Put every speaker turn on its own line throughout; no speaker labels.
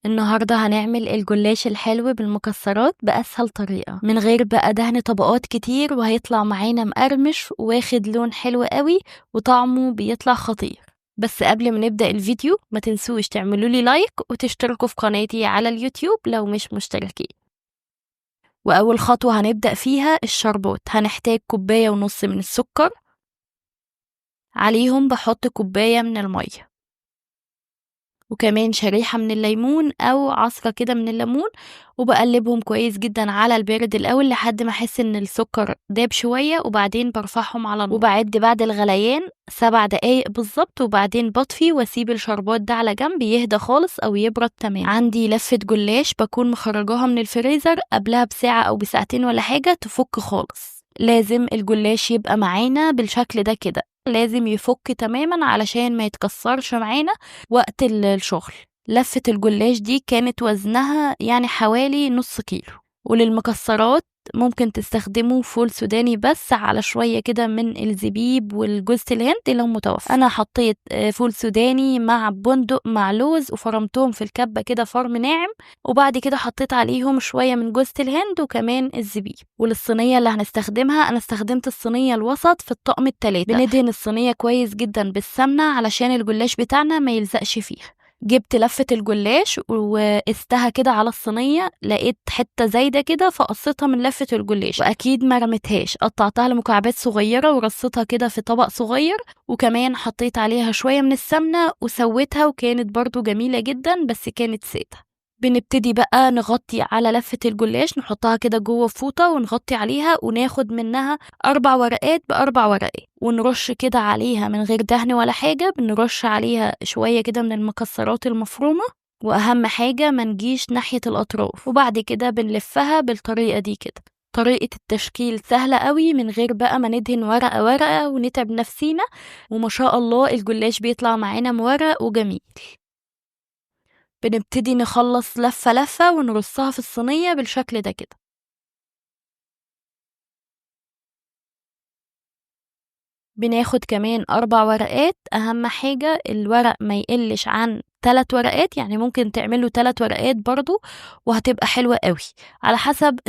النهاردة هنعمل الجلاش الحلو بالمكسرات بأسهل طريقة، من غير بقى دهن طبقات كتير، وهيطلع معانا مقرمش واخد لون حلو قوي وطعمه بيطلع خطير. بس قبل ما نبدأ الفيديو ما تنسوش تعملوا لي like وتشتركوا في قناتي على اليوتيوب لو مش مشتركين. وأول خطوة هنبدأ فيها الشربات. هنحتاج كوباية ونص من السكر، عليهم بحط كوباية من المية، وكمان شريحة من الليمون أو عصرة كده من الليمون، وبقلبهم كويس جدا على البارد الأول لحد ما أحس إن السكر داب شوية، وبعدين برفعهم على النار وبعد بعد الغليان 7 دقايق بالظبط، وبعدين بطفي واسيب الشربات ده على جنب يهدى خالص أو يبرد تمام. عندي لفة جلاش بكون مخرجاها من الفريزر قبلها بساعة أو بساعتين ولا حاجة تفك خالص. لازم الجلاش يبقى معانا بالشكل ده كده، لازم يفك تماما علشان ما يتكسرش معانا وقت الشغل. لفة الجلاش دي كانت وزنها يعني حوالي نص كيلو. وللمكسرات ممكن تستخدموا فول سوداني بس على شوية كده من الزبيب والجوز الهند لو متوفر. أنا حطيت فول سوداني مع بندق مع لوز وفرمتهم في الكبة كده فرم ناعم، وبعد كده حطيت عليهم شوية من جوز الهند وكمان الزبيب. وللصينية اللي هنستخدمها أنا استخدمت الصينية الوسط في الطقم التلاتة. بندهن الصينية كويس جدا بالسمنة علشان الجلاش بتاعنا ما يلزقش فيها. جبت لفة الجلاش وقستها كده على الصينية، لقيت حتة زايدة كده فقصيتها من لفة الجلاش، وأكيد ما رميتهاش، قطعتها لمكعبات صغيرة ورصيتها كده في طبق صغير، وكمان حطيت عليها شوية من السمنة وسويتها، وكانت برضو جميلة جدا بس كانت سادة. بنبتدي بقى نغطي على لفة الجلاش، نحطها كده جوه فوطة ونغطي عليها، وناخد منها 4 ورقات ب4 ورقات، ونرش كده عليها من غير دهن ولا حاجة، بنرش عليها شوية كده من المكسرات المفرومة، وأهم حاجة ما نجيش ناحية الأطراف. وبعد كده بنلفها بالطريقة دي كده. طريقة التشكيل سهلة قوي من غير بقى ما ندهن ورقة ورقة ونتعب نفسينا، وما شاء الله الجلاش بيطلع معانا مورق وجميل. بنبتدي نخلص لفة لفة ونرصها في الصينية بالشكل ده كده. بناخد كمان 4 ورقات، أهم حاجة الورق ما يقلش عن 3 ورقات، يعني ممكن تعملوا 3 ورقات برضو وهتبقى حلوة قوي على حسب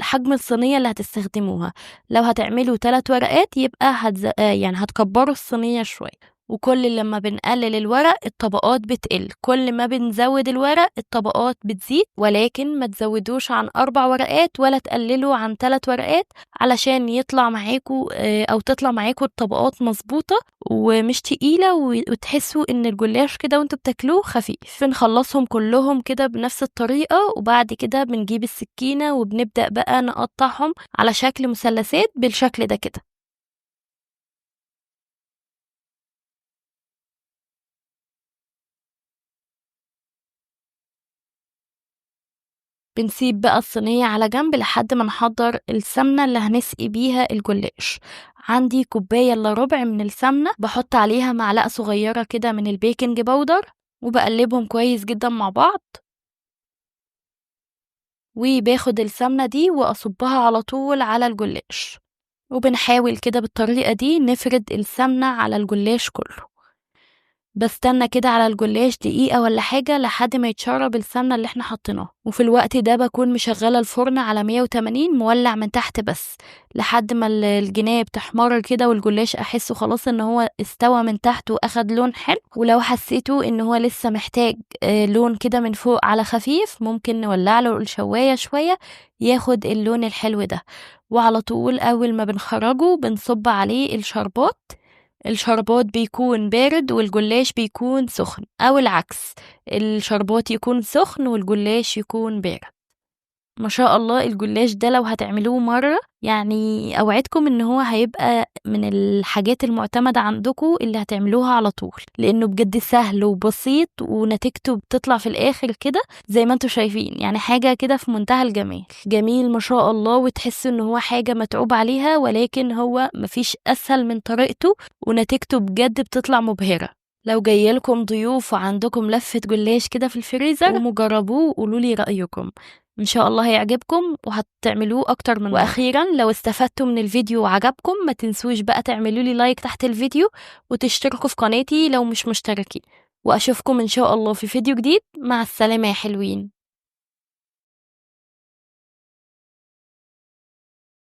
حجم الصينية اللي هتستخدموها. لو هتعملوا 3 ورقات يبقى يعني هتكبروا الصينية شوية. وكل لما بنقلل الورق الطبقات بتقل، كل ما بنزود الورق الطبقات بتزيد، ولكن ما تزودوش عن 4 ورقات ولا تقللوا عن 3 ورقات علشان يطلع معاكو، او تطلع معاكو الطبقات مظبوطة ومش تقيلة، وتحسوا ان الجلاش كده وانتوا بتاكلوه خفيف. بنخلصهم كلهم كده بنفس الطريقة، وبعد كده بنجيب السكينة وبنبدأ بقى نقطعهم على شكل مثلثات بالشكل ده كده. بنسيب بقى الصينية على جنب لحد ما نحضر السمنة اللي هنسقي بيها الجلاش. عندي كوباية إلا ربع من السمنة، بحط عليها معلقة صغيرة كده من ال baking powder، وبقلبهم كويس جدا مع بعض. وباخد السمنة دي وأصبها على طول على الجلاش، وبنحاول كده بالطريقة دي نفرد السمنة على الجلاش كله. بستنى كده على الجلاش دقيقة ولا حاجة لحد ما يتشرب السمنة اللي احنا حطيناها. وفي الوقت ده بكون مشغلة الفرن على 180 مولع من تحت بس لحد ما الجناب تحمر كده والجلاش احسه خلاص ان هو استوى من تحت واخد لون حلو. ولو حسيتوا ان هو لسه محتاج لون كده من فوق على خفيف ممكن نولع له الشواية شوية ياخد اللون الحلو ده. وعلى طول اول ما بنخرجه بنصب عليه الشربات. الشربات بيكون بارد والجلاش بيكون سخن، او العكس، الشربات يكون سخن والجلاش يكون بارد. ما شاء الله الجلاش ده لو هتعملوه مرة يعني اوعدكم ان هو هيبقى من الحاجات المعتمدة عندكم اللي هتعملوها على طول، لانه بجد سهل وبسيط ونتيجته بتطلع في الاخر كده زي ما انتم شايفين، يعني حاجة كده في منتهى الجمال. جميل ما شاء الله، وتحسوا ان هو حاجة متعوب عليها، ولكن هو مفيش اسهل من طريقته ونتيجته بجد بتطلع مبهرة. لو جايلكم ضيوف وعندكم لفة جلاش كده في الفريزر قوموا جربوه وقولوا لي رأيكم، إن شاء الله هيعجبكم وهتعملوه أكتر من مرة. وأخيرا لو استفدتوا من الفيديو وعجبكم ما تنسوش بقى تعملوا لي like تحت الفيديو وتشتركوا في قناتي لو مش مشتركين. وأشوفكم إن شاء الله في فيديو جديد. مع السلامة يا حلوين.